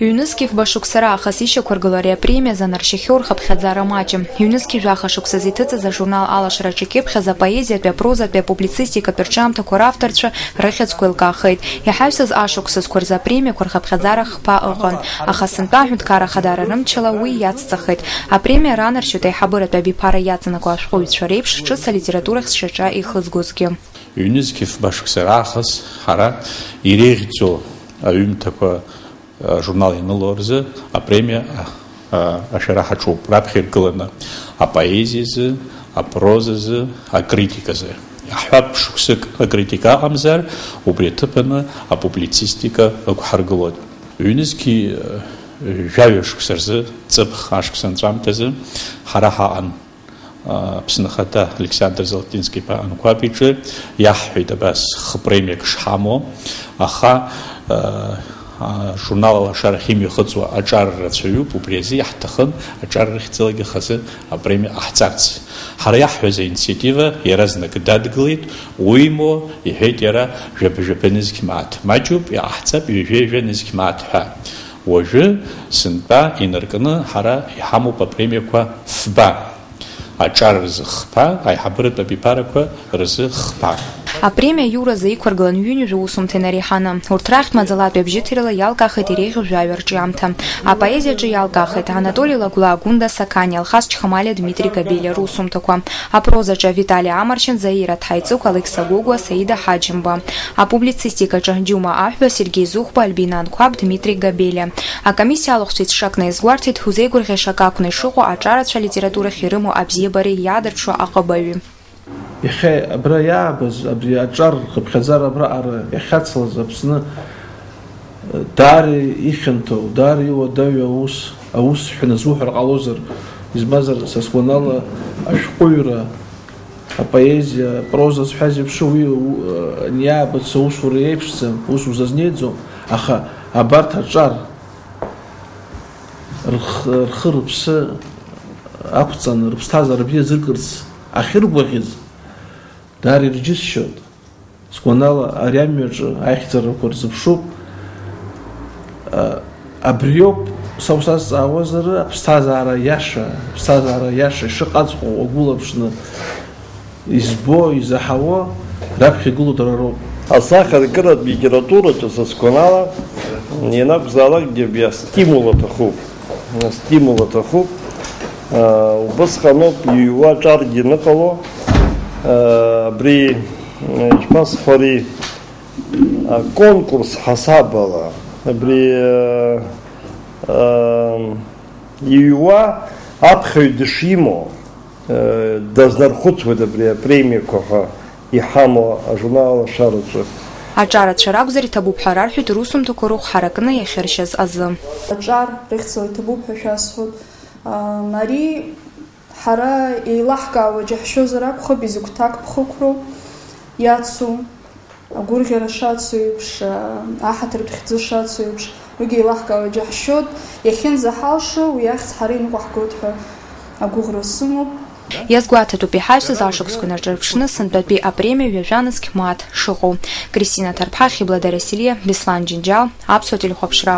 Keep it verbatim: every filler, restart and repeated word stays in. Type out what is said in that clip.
Ҩнызқьи фба шықәса раахыс ишьақәыргыло ари апремиа занаршьахьоу рхыԥхьаӡара маҷым. Ҩнызқьи жәаха шықәсазы иҭыҵыз ажурнал Алашара аҿы икьыԥхьыз апоезиатәи, апрозатәи, апублицистикатәи рҿиамҭақәа равторцәа рыхьӡқәа еилкаахеит. Иҳаҩсыз ашықәсазқәа рзы апремиақәа рхыԥхьаӡара хԥа ыҟан, аха сынтәа аҳәынҭқарра Ахадара рымчала уи иацҵахеит. Апремиа ранаршьоит аиҳабыратәи абиԥара иаҵанакуа ашәҟәыҩҩцәа реиԥш, ҿыц алитература хьшьаҿа ихызгозгьы. Ҩнызқьи фба шықәса раахыс ҳара иреиӷьӡоу аҩымҭақәа ажурнал ианыло рзы апремиа, а, а, ашәара ҳаҿуп, раԥхьа иргыланы апоезиазы, апрозазы, акритиказы. Иаҳҳәап, шықәсык акритика аҟамзар, убри аҭыԥаны апублицистика ықәҳаргылоит. Ҩнызқьи, э, жәаҩа шықәса рзы, ҵыԥх ашықәс анҵәамҭазы ҳара ҳаҟан. Аԥсны Ахада Александр Золотинский-иԥа Анқәаб иҿы иаҳҳәеит абас хпремиак шҳамоу, аха, а, а, журнал Алашара ахьымҩахыҵуа аҿар рацәаҩуп, убри азы иаҳҭахын аҿар рыхьӡалагьы хазы апремиа ҟаҳҵарц. Ҳара иаҳҳәаз аинициатива иаразнак дадгылеит, уимоу, иҳәеит иара, жәаба-жәаба нызқь мааҭ маҷуп, иҟаҳҵап ҩажәа-ҩажәа нызқь мааҭ ҳәа. Уажәы сынтәа инаркны ҳара иҳамоуп апремиақәа фба. Аҿар рзы хԥа, аиҳабыратә абиԥарақәа рзы хԥа. Апремиа аиуразы иқәыргылан ҩынҩажәа усумҭа инареиҳаны. Урҭ рахьтә маӡалатәи абжьыҭирала иалкаахеит иреиӷьу жәаҩа рҿиамҭа. Апоезиаҿы иалкаахеит Анатоли Лагәлаа Гәында Сақаниа, Алхас Чхамалиа, Дмитри Габелиа русумҭақәа. Апрозаҿы Витали Амаршьан, Заира Ҭҳаиҵыкәа, Алекса Гогәуа, Саида Ҳаџьымба. Апублицистикаҿы Џьума Аҳәба, Сергеи Зыхәба, Альбина Анқәаб, Дмитри Габелиа. Акомиссиа алахәцәа еиҿшакны иазгәарҭеит, ҳузеигәырӷьаша акакәны ишыҟоу аҿарацәа алитературахь ирымоу абзиабареи иаадырԥшуа аҟыбаҩи. Иахьа абра иаабаз абри аҿар рхыԥхьаӡара абраҟара иахьацлаз Аԥсны, э, даара ихьанҭоу, даара иуадаҩу аус, аус ҳәа назуҳәар ҟалозар, избанзар, са сгәанала, ашәҟәыҩра, апоезиа, апроза зҳәаз еиԥш, уи, у-, э, аниаабац аусура иеиԥшӡам, ус узазнеиӡом, аха абарҭ аҿар рх-, рхы-рыԥсы ақәҵаны, рыԥсҭазаара бзиа зыркырц ахьыргәаӷьыз, даара ирџьысшьоит. Сгәанала, ари амҩаҿы аихьӡарақәа рзыԥшуп. А, абриоуп, са усазҵаауазар, аԥсҭазаара иаша, аԥсҭазаара иаша ишыҟаҵәҟьоу уагәылаԥшны избо, изаҳауа, раԥхьа игылоу дара роуп. Асахьаркыратә литератураҿы, са сгәанала, ианакәзаалакгьы абри астимул аҭахуп. Астимул аҭахуп. Аа, убысҟаноуп иҩуа аҿаргьы аныҟало. Аа, абри, ишԥасҳәари, аконкурс ҳасабала. Абри, аа, аа, иҩуа аԥхьаҩ дышимоу, аа, дазнархәыцуеит абри апремиақәа ҳәа иҳамоу ажурнал Алашараҿы. Аҿарацәа ракәзар иҭабуп ҳәа рарҳәеит русумҭақәа рыхә ҳаракны иахьыршьаз азы. Аҿар рыхьӡала иҭабуп ҳәа шәасҳәоит. Ам, ари ҳара еилаҳкаауа џьаҳшьозар акәхап, изакә ҭакԥхықәроу иацу, агәырӷьара шацу еиԥш, а, аҳаҭыртә хьӡы шацу еиԥш, уигьы еилаҳкаауа џьаҳшьоит, иахьынӡаҳалшо, уи ахьӡ ҳара иныҟәаҳгоит ҳәа агәыӷра сымоуп. Иазгәаҭатәуп иҳаҩсыз ашықәсқәа инарҿарԥшны сынтәатәи апремиа ҩажәа нызқь мааҭ шыҟоу. Кристина Ҭарԥҳа, Хьыбла Дарасилиа, Беслан Џьынџьал, Аԥсуа телехәаԥшра.